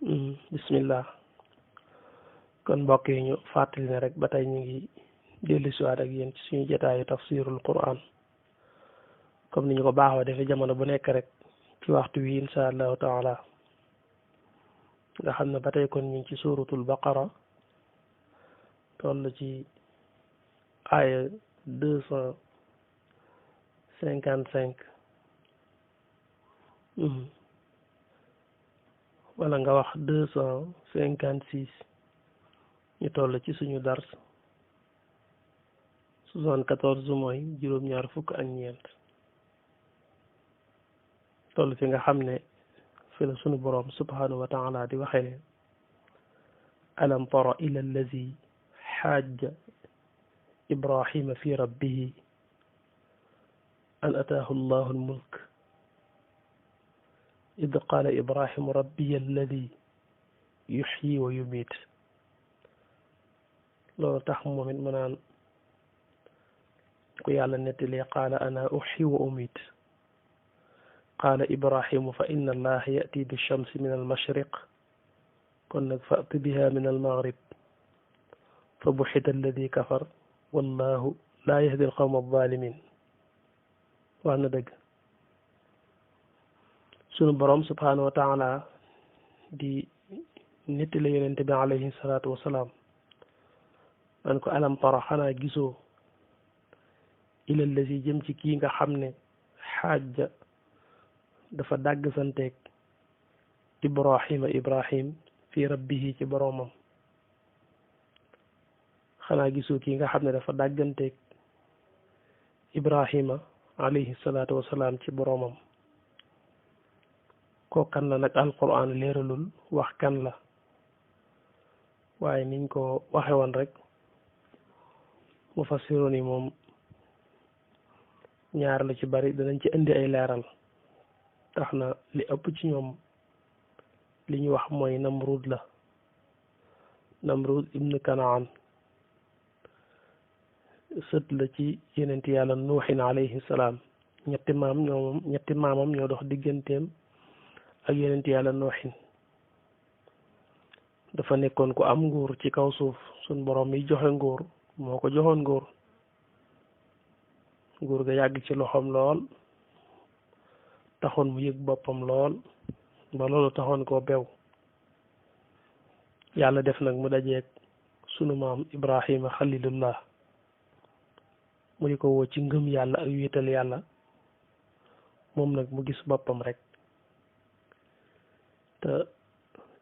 bismillah kon mbokk yi ñu fàttali ne rek ba tey ñu ngi dellu siwaat ak yéen ci suñu jotaayu tafsirul quran comme ni ñu ko baaxoo defee jamono bu nekk rek ci waxtu wi insha allahu taala nga xam ne ba tey kon ñu ngi ci suratul baqara toll ci aaya 255 wala nga wax 256 ñu toll ci suñu dars 74 mooy juróom-ñaar fukk ak ñeent toll fi nga xam ne fi la suñu boroom subhanahu wa taala di waxee ne alam tara ila allazi xaaja ibrahima fi rabbihi an ataahu allahu almulk id qaala ibrahimu rabbiya alladi yuxyi wa yumiit loolu tax moom it mu naan ku yàlla nettalee qaala ana uxyi wa umiit qaala ibrahimu fa inna allaha yati bishamsi min almashriq kon nag fa'ti biha min almaghrib fa buxita alladi kafar wallahu laa yahdi alqawma alzalimin wax na dëgg sunu boroom subhanahu wa taala di nettali yonente bi alayhi salaatu wasalaam man ko alam tara xanaa gisoo ila allazi jëm ci kii nga xam ne xaaja dafa dàgg santeeg ibrahim fi rabbihi ci boroomam xanaa gisoo kii nga xam ne dafa dàgganteeg ibrahima alayhi salaatu wasalaam ci boroomam koo kan la nag alquran leeralul wax kan la waaye niñ ko waxe woon rek mufassiroon yi moom ñaar la ci bari danañ ci indi ay leeral tax na li ëpp ci ñoom li ñu wax mooy namrud la namrud ibn kanaan sët la ci yenent yàlla nuuxin alayhi salaam ñetti maamam ñoo dox digganteem ak yenent yàlla nooxin dafa nekkoon ku am nguur ci kaw suuf suñ boroom yi joxe nguur moo ko joxoon nguur ga yàgg ci loxoom lool taxoon mu yëg boppam lool ba loolu taxoon koo bew yàlla def nag mu dajeeg sunu maam ibrahima xalilullah mu di ko woo ci ngëm yàlla ak wéetal yàlla moom nag mu gis boppam rek te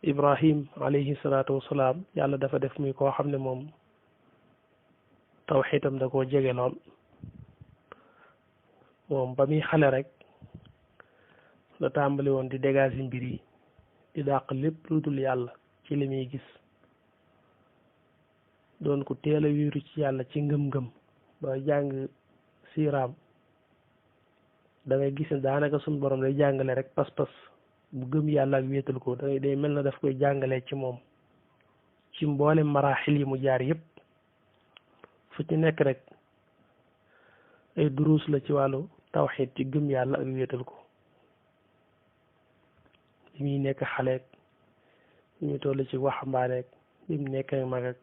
ibrahim alayhi salaatu wasalaam yàlla dafa def muy koo xam ne moom tawxiitam da koo jege lool moom ba muy xale rek la tàmbali woon di dégager mbir yi di dàq lépp lu dul yàlla ci li muy gis doon ko teel a wéeru ci yàlla ci ngëm-ngëm ba jàng siiraam da ngay gis ne daanaka suñ borom day jàngale rek pas-pas bu gëm yàlla ak wéetal ko day mel na daf koy jàngalee ci moom ci mboolem maraaxil yi mu jaar yépp fu ci nekk rek ay duruus la ci wàllu tawxiid ci gëm yàlla ak wéetal ko bi muy nekk xaleek bi muy toll ci waxambaaneek bi mu nekk mag ak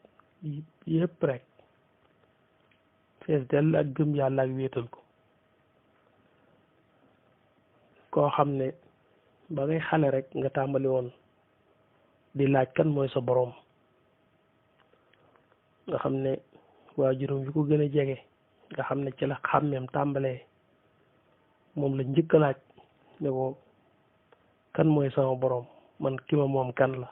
yépp rek fees dell ak gëm yàlla ak wéetal ko koo xam ne ba ngay xale rek nga tàmbali woon di laaj kan mooy sa boroom nga xam ne waajuram wi ko gën a jege nga xam ne ci la xàmmeem tàmbalee moom la njëkk a laaj ne ko kan mooy sama boroom man ki ma moom kan la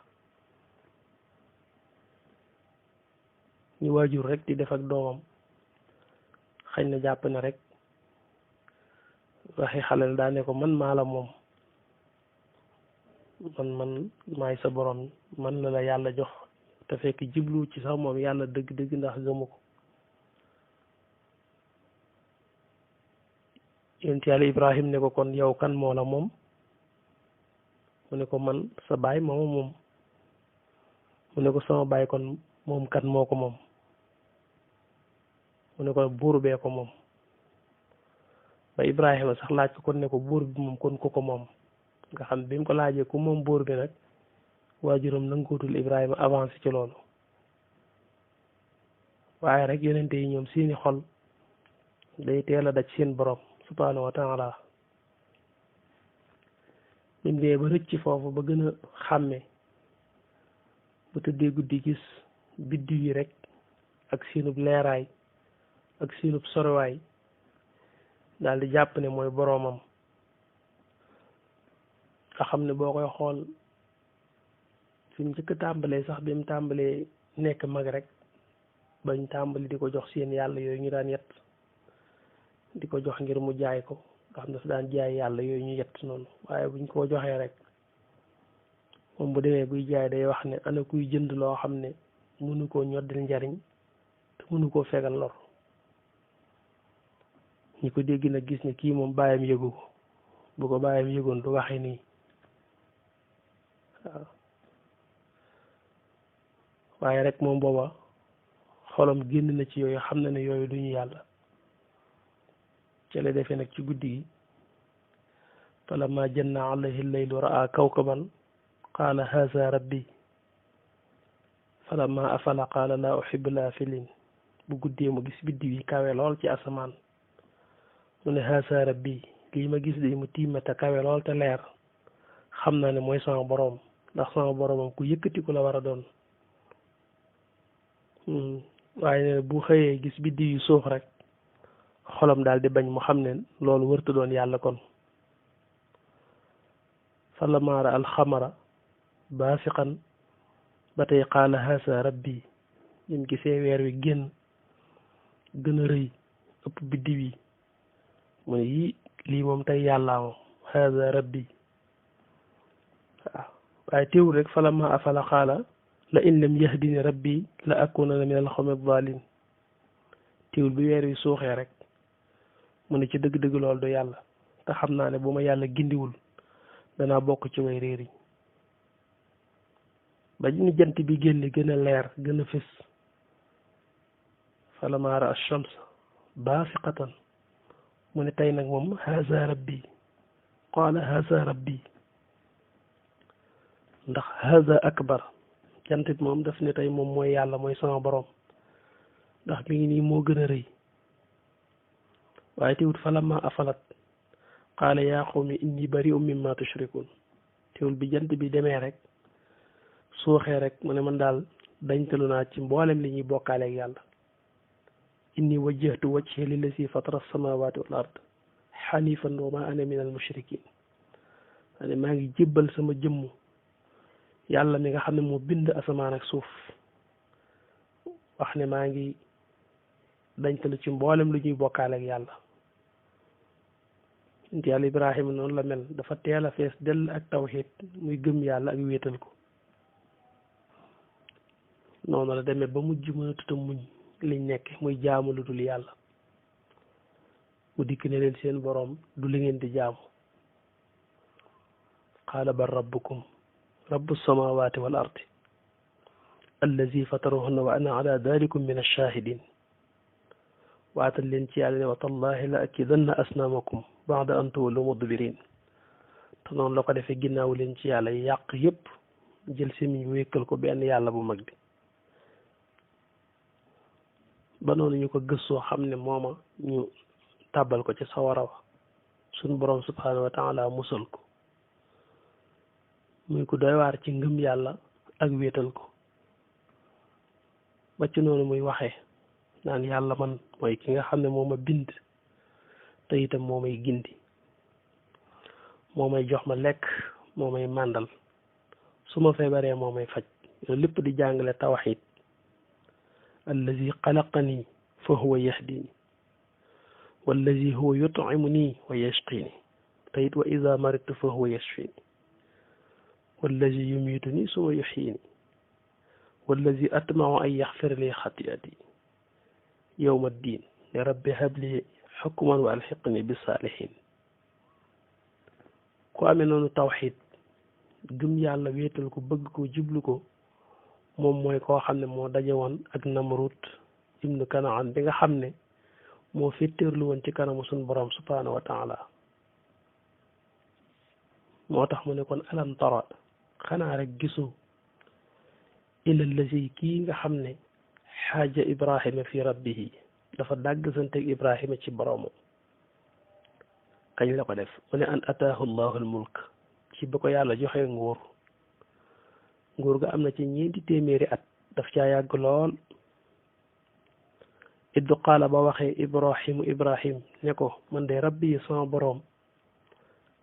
ñu waajur rek di def ak doomam xañ na jàpp ne rek waxi xalel daa ne ko man maa la moom man maay sa borom man la yàlla jox te fekk jiblu ci sax moom yàlla dëgg-dëgg ndax gëmu ko yonent yàlla ibrahim ne ko kon yow kan moo la moom mu ne ko man sa baay mooma moom mu ne ko sama baay kon moom kan moo ko moom mu ne ko buur bee ko moom ba Ibrahima sax laaj ko kon ne ko buur bi moom kon ku ko moom nga xam bi mu ko laajee ku moom buur bi nag waajuram nangootul Ibrahima avancé ci loolu waaye rek yonente yi ñoom seeni xol day teel a daj seen borom subhanahu wa taala nim dee ba rëcc foofu ba gën a xàmme bu tëddee guddi gis biddiw yi rek ak seenub leeraay ak seenub soriwaay daal di jàpp ne mooy boroomam nga xam ne boo koy xool fi mu njëkk tàmbalee sax bi mu tàmbalee nekk mag rek bañ tàmbali di ko jox seen yàlla yooyu ñu daan yett di ko jox ngir mu jaay ko nga xam dafa daan jaay yàlla yooyu ñu yett noonu waaye buñ ko joxee rek moom bu demee buy jaay day wax ne ana kuy jënd loo xam ne mënu koo ñoddil njariñ te mënu koo fegal lor ñi ko dégg nag gis ne kii moom bàyyam yëgu ko bu ko bàyyam yëgoon du waxe nii waaw waaye rek moom booba xolam génn na ci yooyu xam na ne yooyu duñu yàlla ci la defee nag ci guddi gi falamma janna alayhi laylu raa kawkaban qaala haza rabbi falamma afala qaala laa uhibbu laafilin bu guddee mu gis biddiw yi kawe lool ci asamaan mu ne haza rabbi lii ma gis de mu tiime te kawe lool te leer xam naa ne mooy sama boroom ndax sama boroomam ku yëkkatiku la war a doon waaye ne bu xëyee gis biddiw yu suuf rek xolam daal di bañ mu xam ne loolu wërta doon yàlla kon falammaa raa alxamara baasiqan ba tey qaala haasa rabbi ñim gisee weer wi génn gën a rëy ëpp biddiw yi mu ne yii lii moom tey yàllaa moom haasa rabbi waaw waaye teewul rek falammaa afala qaala la in lam yahdini rabbi la akunanna min alxawmi adaalin teewul bi weer wi suuxee rek mu ne ci dëgg-dëgg loolu du yàlla te xam naa ne bu ma yàlla gindiwul danaa bokk ci way réer yi ba ñu jant bi génn gën a leer gën a fës falammaa raa ash-shamsa baasiqatan mu ne tey nag moom haza rabbi qaala haza rabbi ndax haza akbar jant bi moom daf ne tey moom mooy yàlla mooy sama borom ndax mi ngi nii moo gën a rëy waaye teewut falamma afalat qaala yaa qawmi inni bari'un mimma tushrikun teewul bi jant bi demee rek suuxee rek mu ne man daal dañtalu naa ci mboolem li ñuy bokkaaleeg yàlla inni wajjahtu wajhiya lillazi fatara as-samawati wal ard hanifan wa ma ana min al mushrikin ane maa ngi jébbal sama jëmm yàlla mi nga xam ne moo bind asamaan ak suuf wax ne maa ngi dañtalu ci mboolem lu ñuy bokkaaleeg yàlla nit yàlla Ibrahima noonu la mel dafa teel a fees dell ak tawxiid muy gëm yàlla ak wéetal ko noonu la demee ba mujj mënatut a muñ liñ nekk muy jaamu lu dul yàlla mu dikk ne leen seen boroom du li ngeen di jaamu qaala bal rabbukum rabbu samawati wal ardi allazi fatarahunna wa ana ala dalikum min ash-shahidin waatal leen ci yàlla ne wa tallahi la akidanna asnamakum ba'da an tuwallu mudbirin te noonu la ko defee ginnaaw leen ci yàlla yàq yépp jël semiñ wékkal ko benn yàlla bu mag bi ba noonu ñu ko gëstoo xam ne mooma ñu tàbbal ko ci sawara wa suñ boroom subhanahu wa taala musal ko muy ko doy waar ci ngëm yàlla ak wéetal ko ba ci noonu muy waxee naan yàlla man mooy ki nga xam ne moo ma bind te itam moo may gindi moo may jox ma lekk moo may màndal su ma feebaree moo may faj loolu lépp di jàngale tawxiid allazi xalaqani fa huwa yahdini wallazi huwa yut'imuni wa yasqini te it wa ida maridtu fa huwa yashfini wallazi yumituni suma yuhyini wallazi atma'u an yaxfira li xati'ati yawma ddin ya rabbi habli xukman wa alxiqni bi saalihin ku amee noonu tawxiid gëm yàlla wéetal ko bëgg ko jublu ko moom mooy koo xam ne moo daje woon ak Namrud ibnu Kanaan bi nga xam ne moo féttéerlu woon ci kanamu suñ borom subhanahu wa taala moo tax mu ne kon alam tara xanaa rek gisu ila allazi kii nga xam ne xaaja ibrahima fi rabbihi dafa dàgg santeeg ibrahima ci boroomam kañ la ko def mu ne an ataahu llahu al mulk ci ba ko yàlla joxe nguur ga am na ci ñeenti téeméeri at daf caa yàgg lool iddu qaala ba waxee ibrahim ne ko man de rabbi sama boroom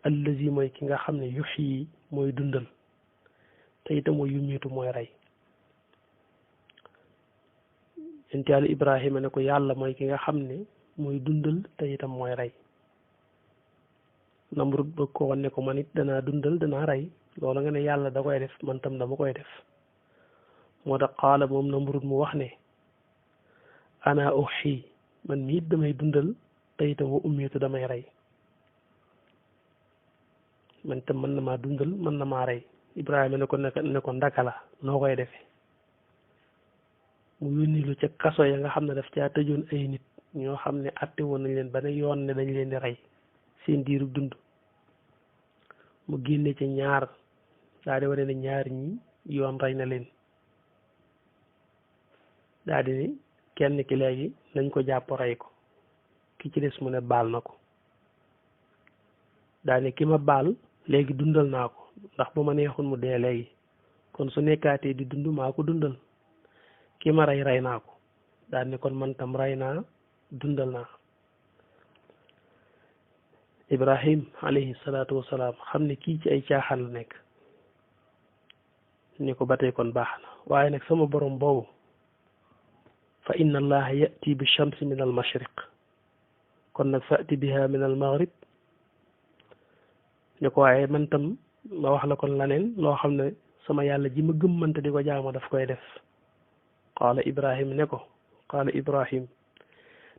allazi mooy ki nga xam ne yuxyi mooy dundal te itam mooy yumiitu mooy rey yonent yàlla ibrahima ne ko yàlla mooy ki nga xam ne mooy dundal te itam mooy rey Namrud bëgg ko wan ne ko man it danaa dundal danaa rey loolu nga ne yàlla da koy def man tam dama koy def moo tax qaala moom Namrud mu wax ne ana uxyi man mii damay dundal te itam wa ummiitu damay rey man tam mën na maa dundal mën na maa rey Ibrahima ne ko ndaka la noo koy defee mu yónni lu ca kaso ya nga xam ne daf caa tëjoon ay nit ñoo xam ne atte woon nañ leen ba ne yoon ne dañ leen di rey seen diiru dund mu génne ca ñaar daa di wane ne ñaar ñi yoon rey na leen daa di ni kenn ki léegi nañ ko jàpp rey ko ki ci des mu ne baal na ko daa ne ki ma baal léegi dundal naa ko ndax bu ma neexoon mu dee léegi kon su nekkaatee di dund maa ko dundal ki ma rey naa ko daa ne kon man tam rey naa dundal naa Ibrahim alayhi salaatu wasalaam xam ne kii ci ay caaxaan la nekk ni ko ba tey kon baax na waaye nag sama borom boobu fa inna allaha yati bi shamsi min al mashriq kon nag fati biha min al maghrib ni ko waaye man tam ma wax la kon laneen loo xam ne sama yàlla ji ma gëmmante di ko jaamu daf koy def qaala ibrahim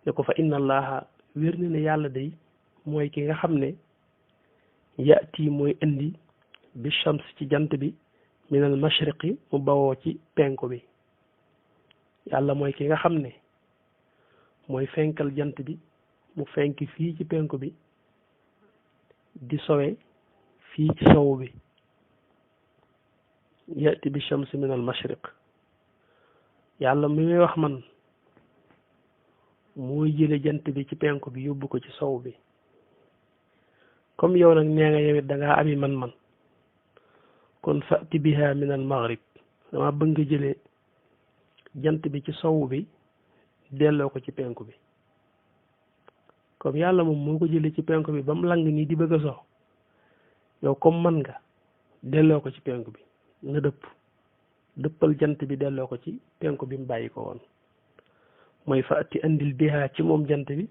ne ko fa inna allaha wér na ne yàlla day mooy ki nga xam ne yati mooy indi bi shams ci jant bi min al mashriqi mu bawoo ci penku bi yàlla mooy ki nga xam ne mooy fenkal jant bi mu fenk fii ci penku bi di sowe fii ci sowu bi yati bi shams min al mashriq yàlla mi muy wax man mooy jële jant bi ci penku bi yóbbu ko ci sow bi comme yow nag nee nga yow it da ngaa ami man-man kon fati biha min al maghrib dama bëgg nga jëlee jant bi ci sow bi delloo ko ci penku bi comme yàlla moom moo ko jëlee ci penku bi ba mu lang nii di bëgg a sox yow comme man nga delloo ko ci penku bi nga dëppal jant bi delloo ko ci penku bi mu bàyyi ko woon mooy fati andil biha ci moom jant bi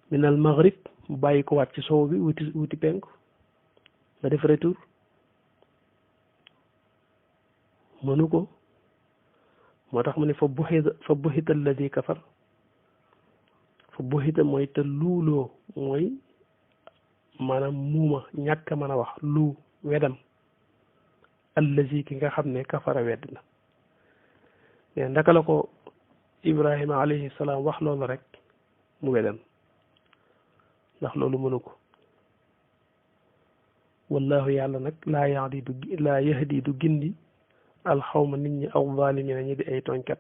min al maghrib mu bàyyi ko waat ci sow bi wuti penku nga def retour mënu ko moo tax mu ne fa buxita alladi kafar fa buxita mooy te luuloo mooy maanaam muuma ñàkk a mën a wax lu wedam allazi ki nga xam ne kafara wedd na mais ndaka la ko Ibrahima alayhi salaam wax loolu rek mu wedam ndax loolu mënu ko wallahu yàlla nag laa yahdi du gindi alxawma nit ñi aw zaalimina ñi di ay tooñkat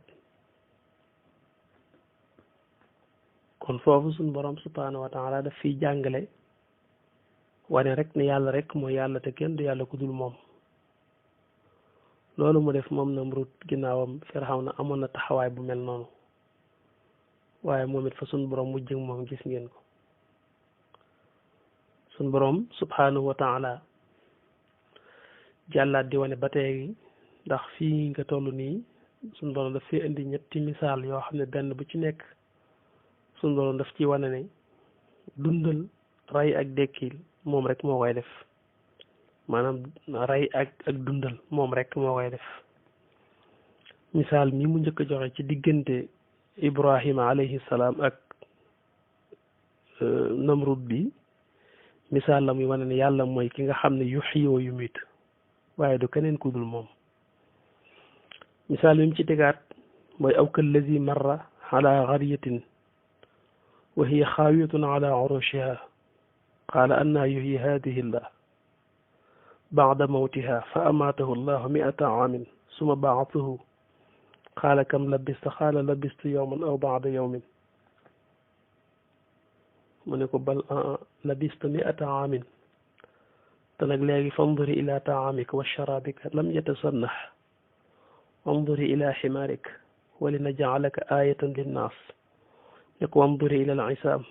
kon foofu suñ borom subhaanahu wa taala daf fiy jàngale wane rek ne yàlla rek mooy yàlla te kenn du yàlla ku dul moom loolu mu def moom Namrud ginnaawam Firawna amoon na taxawaay bu mel noonu waaye moom it fa suñ borom mujj ak moom gis ngeen ko suñ borom subhaanahu wa taala jàllaat di wane ba tey ndax fii nga toll nii suñ borom daf fi indi ñetti misaal yoo xam ne benn bu ci nekk suñ borom daf ci wane ne dundal rey ak dekkil moom rek moo koy def maanaam rey ak dundal moom rek moo koy def misaal mi mu njëkk a joxe ci diggante Ibrahima alayhi salaam ak Namrud bi misaal la muy wane ne yàlla mooy ki nga xam ne yuxyi wa yumiit waaye du keneen ku dul moom misaal bi mu ci tegaat mooy aw kallazi marra ala qaryatin wa hiya xaawiyatun ala urushiha qaala annaa yuhyi haadihi llah ba'da mawtiha fa amaatahu llahu mi'ata aamin summa ba'athahu qaala kam labista qaala labistu yawman aw ba'da yawmin mu ne ko bal labista mi'ata aamin te nag léegi fanduri ila taamika wa sharabika lam yatasannah wanduri ila ximarik wa linaj'alaka ayatan linnaas yako wanduri ila al-isaam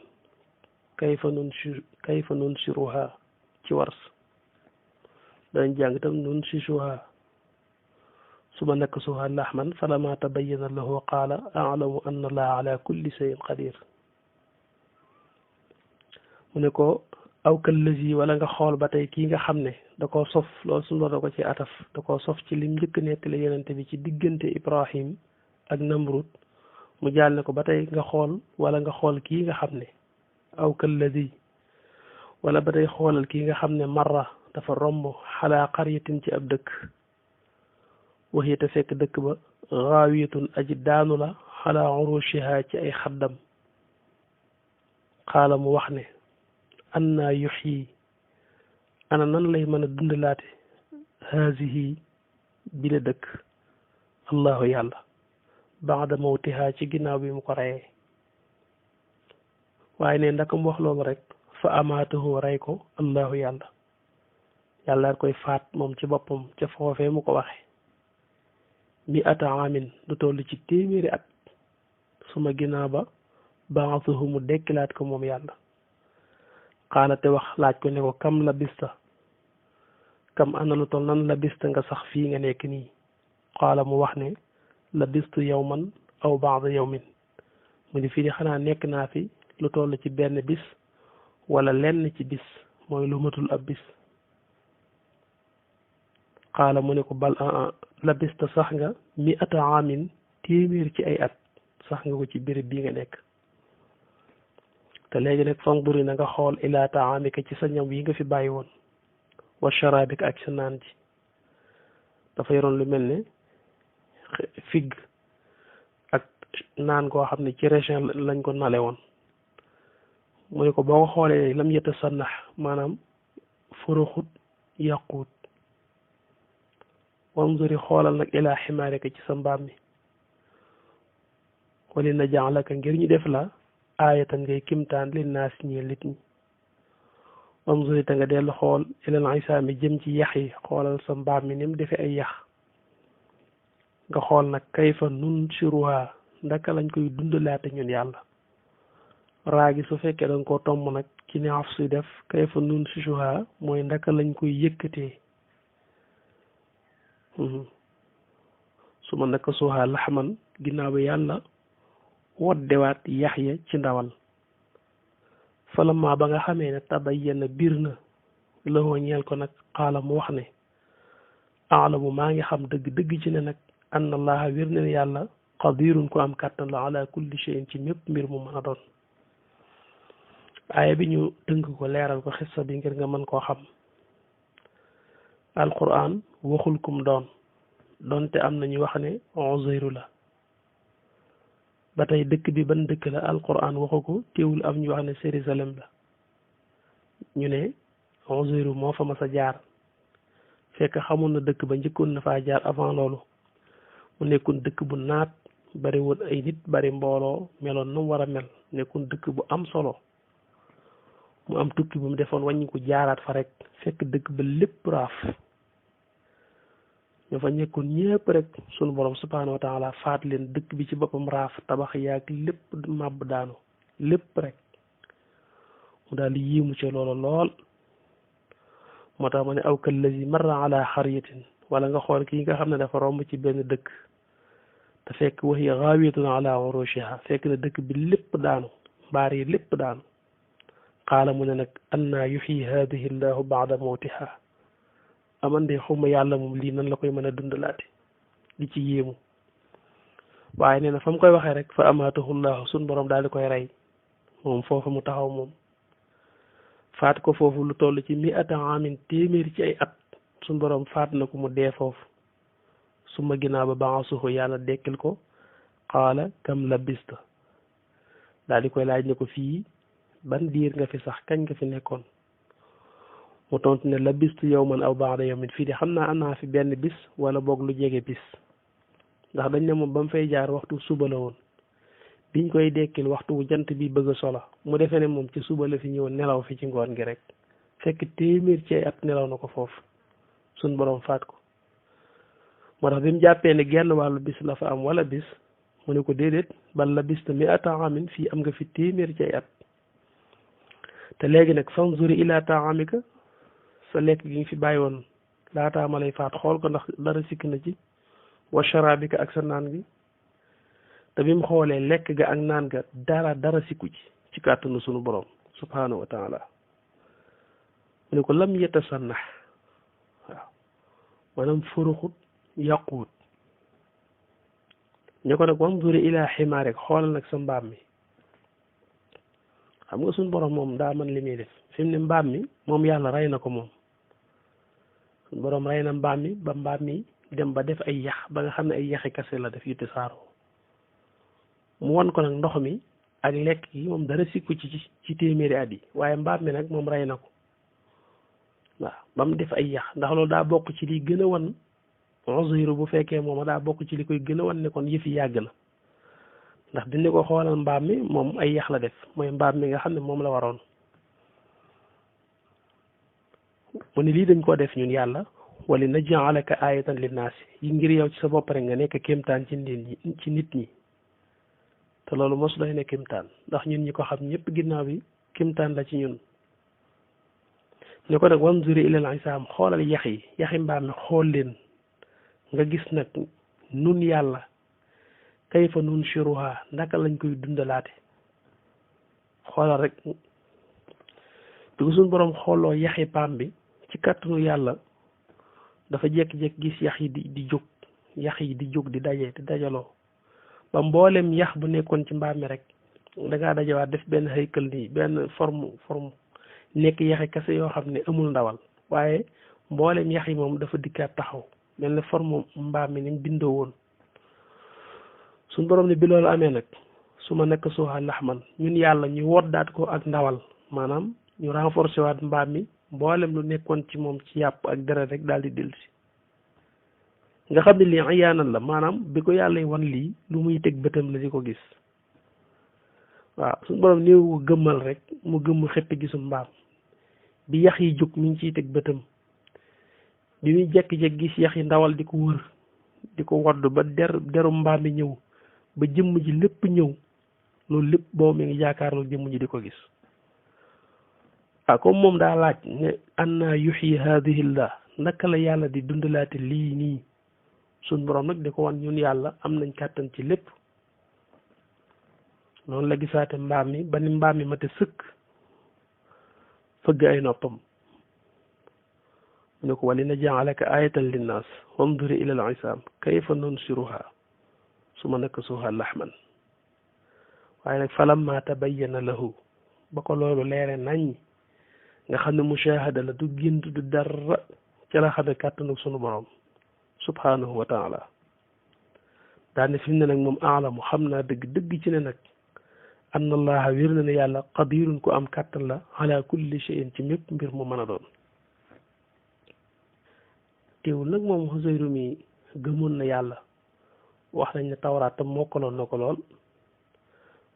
kayfa nunshiruha ci wars dañ jàng tam nunshiruha suma nakasuha lahman falama tabayyana lahu qaala a'lamu anna allaha ala kulli shay'in qadir mu ne ko aw kallazi wala nga xool ba tey kii nga xam ne da koo sof loolu suñu da ko ci ataf da koo sof ci lim njëkk nettali yonente bi ci diggante Ibrahim ak Namrud mu jàll ne ko ba tey nga xool wala nga xool kii nga xam ne aw kallazi wala ba tey xoolal kii nga xam ne marra dafa romb xalaa qaryatin ci ab dëkk waxi te fekk dëkk ba gaawiyatun aji daanu la xalaa urushiha ci ay xaddam xaala mu wax ne anna yuxyi ana nan lay mën a dundalaate haasihi bi la dëkk allahu yàlla baada mawtiha ci ginnaaw bi mu ko reyee waaye ne ndaka mu wax loolu rek fa amaatahu rey ko allahu yàlla yàlla koy faat moom ci boppam ca foofee mu ko waxe mi ata amin lu toll ci téeméeri at suma ginnaaw ba baatuhu mu dekkilaat ko moom yàlla xaala te wax laaj ko ne ko kam la bista kam ana lu toll nan la bista nga sax fii nga nekk nii xaala mu wax ne la bistu yawman aw ba'da yawmin mu di fii di xanaa nekk naa fi lu toll ci benn bis wala lenn ci bis mooy lu matul ab bis xaala mu ne ko bal la bista sax nga mi ata amin téeméer ci ay at sax nga ko ci béréb bii nga nekk te léegi nag fanduri na nga xool ila taamika ci sa ñam yi nga fi bàyyi woon wa sharabika ak sa naan ji dafa yoroon lu mel ne figg ak naan koo xam ne ci région lañ ko nale woon mu ne ko boo ko xoolee lam yeta sannax maanaam foroxut yàquut wanzuri xoolal nag ila ximaarika ci sa mbaam mi wali na ja'alaka ngir ñu def la aayatan ngay kimtaan li naas ñi lit ñi wanzuri te nga dellu xool ilal isaami jëm ci yax yi xoolal sa mbaam mi ni mu defee ay yax nga xool nag kayfa nunshiruha ndaka lañ koy dundalaate ñun yàlla raagi su fekkee danga ko tomb nag ci ni af suy def kayfa nunshiruha mooy ndaka lañ koy yëkkatee su ma naka suuxaa laxaman ginnaaw bi yàlla woddewaat yax ya ci ndawal falamma ba nga xamee ne tabayyana biir na lëxoo ñeel ko nag xaala mu wax ne aalamu maa ngi xam dëgg-dëgg ci ne nag anna allaha wér ne yàlla qadirun ko am kàttan la ala kulli shay'in ci mépp mbir mu mën a doon aaya bi ñu tënk ko leeral ko xissa bi ngir nga mën koo xam alquran waxul kum doon donte am na ñu wax ne Uzayru la ba tey dëkk bi ban dëkk la alquran waxu ko teewul am ñu wax ne Jérusalem la ñu ne Uzayru moo fa mas a jaar fekk xamoon na dëkk ba njëkkoon na faa jaar avant loolu mu nekkoon dëkk bu naat bari woon ay nit bari mbooloo meloon na mu war a mel nekkoon dëkk bu am solo mu am tukki bu mu defoon wàññi ko jaaraat fa rek fekk dëkk ba lépp raaf ñoo fa nekkoon ñépp rek sunu borom subhaanahu wa taala faat leen dëkk bi ci boppam raaf tabax yaag lépp màbb daanu lépp rek mu daal di yéemu ci loolu lool moo tax ma ne aw kallazi marra ala xariyatin wala nga xool kii nga xam ne dafa romb ci benn dëkk te fekk wa hiya gaawiyatun ala urushiha fekk na dëkk bi lépp daanu mbaar yi lépp daanu qaala mu ne nag anna yuxyi haadihi llahu baada mawtiha amande xawma yàlla moom lii nan la koy mën a dundalaate di ci yéemu waaye nee na fa mu koy waxee rek fa amaatahu llahu sun borom daal di koy rey moom foofu mu taxaw moom faat ko foofu lu toll ci mi'ata amin téeméeri ci ay at sun borom faat na ko mu dee foofu su ma ginnaaw ba baasuhu yàlla dekkil ko qaala kam labista daal di koy laaj ne ko fii ban diir nga fi sax kañ nga fi nekkoon mu tontu ne labistu yawman aw ba'da yawmin fii de xam naa am naa fi benn bis wala boog lu jege bis ndax dañ ne moom ba mu fay jaar waxtu suba la woon biñ koy dekkil waxtu wu jant bi bëgg a sola mu defee ne moom ci suba la fi ñëw nelaw fi ci ngoon gi rek fekk téeméer ci at nelaw na ko foofu suñ borom faat ko moo tax bi mu jàppee ne genn wàllu bis la fa am wala bis mu ne ko déedéet bal la bis te mi ata amin fii am nga fi téeméer ci at te léegi nag fanzuri ila taamika sa lekk gi nga fi bàyyi woon laataa ma lay faat xool ko ndax dara sikk na ci wa sharabika ak sa naan gi te bi mu xoolee lekk ga ak naan ga dara sikku ci kàttanu sunu borom subhanahu wa taala mu ne ko lam yetasannax waaw maanaam furuxut yàquwut ñu ko nag wanzuri ila ximaarek xoolal nag sa mbaam mi xam nga suñu borom moom daa man li muy def fi mu ne mbaam mi moom yàlla rey na ko moom suñu borom rey na mbaam mi ba mbaam mi dem ba def ay yax ba nga xam ne ay yaxi kase la def yu tasaaroo mu won ko nag ndox mi ak lekk yi moom dara sikku ci téeméeri at yi waaye mbaam mi nag moom rey na ko waaw ba mu def ay yax ndax loolu daa bokk ci li gën a wan Uzayru bu fekkee moom daa bokk ci li koy gën a wan ne kon yëfi yàgg na ndax dindi ko xoolal mbaam mi moom ay yax la def mooy mbaam mi nga xam ne moom la waroon mu ne lii dañ koo def ñun yàlla wali naj'alaka ayatan linnaasi yi ngir yow ci sa bopp rek nga nekk kéemtaan ci nit ñi te loolu mos doy ne kéemtaan ndax ñun ñi ko xam ñëpp ginnaaw bi kéemtaan la ci ñun ne ko nag wanzuri ilal isaam xoolal yaxi mbaam mi xool leen nga gis nag nun yàlla kayfa nunshiruha ndaka lañ koy dundalaate xoolal rek bi ko suñ boroom xooloo yaxi paam bi ci kàttanu yàlla dafa jékki-jékki gis yax yi di jóg di dajaloo ba mboolem yax bu nekkoon ci mbaam mi rek dangaa dajawaat def benn haykal nii benn forme nekk yaxi kese yoo xam ne amul ndawal waaye mboolem yax yi moom dafa dikkaat taxaw mel ne forme mbaam mi ni mu bindoo woon suñ borom ne bi loolu amee nag su ma nekk suuxa laxman ñun yàlla ñu woddaat ko ak ndawal maanaam ñu renforcer waat mbaam mi mboolem lu nekkoon ci moom ci yàpp ak deret rek daal di dellusi nga xam ne lii ayaanan la maanaam bi ko yàlla wan lii lu muy teg bëtam la di ko gis waaw suñ borom néew ko gëmmal rek mu gëmm xëpp gisu mbaam bi yax yi jóg mi ngi ciy teg bëtam bi muy jekki-jekki gis yax yi ndawal di ko wër di ko wodd ba deru mbaam mi ñëw ba jëmm ji lépp ñëw loolu lépp boobu mi ngi jaakaarloo jëmm ji di ko gis comme moom daa laaj ne anna yuxyi haadihi llah naka la yàlla di dundalaate lii nii suñ borom nag di ko wan ñun yàlla am nañ kàttan ci lépp noonu la gisaate mbaam mi ba ni mbaam mi mate sëkk fëgg ay noppam mu ne ko wali naj'alaka ayatan linnaas wanzur ila al-isaam kayfa nunshiruha summa naksuha lahman waaye nag falamma tabayyana lahu ba ko loolu leere nañ nga xam ne mushahada la du gént du dara ca la xamee kàttanu sunu borom subhanahu wa taala daane fi mu ne nag moom aalamu xam naa dëgg ci ne nag anna allaha wér na ne yàlla qadirun ku am kàttan la ala kulli shay'in ci mépp mbir mu mën a doon teewul nag moom Uzayru mi gëmoon na yàlla wax nañ ne tawraat tam mokkaloon na ko lool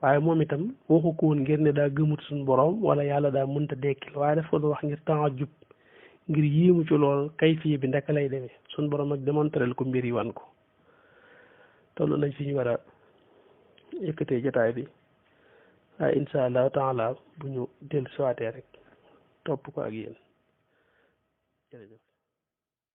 waaye moom itam waxu ko woon ngir ne daa gëmut suñu borom wala yàlla daa mënta dekkil waaye daf ko doon wax ngir taajub ngir yéemu ci lool kayfiye bi ndaka lay demee suñu borom ak démontrel ko mbir yi wan ko toll nañ fi ñu war a yëkkatee jotaay bi waaye insha allahu taala bu ñu dellu siwaatee rek topp ko ak yéen jërëjëf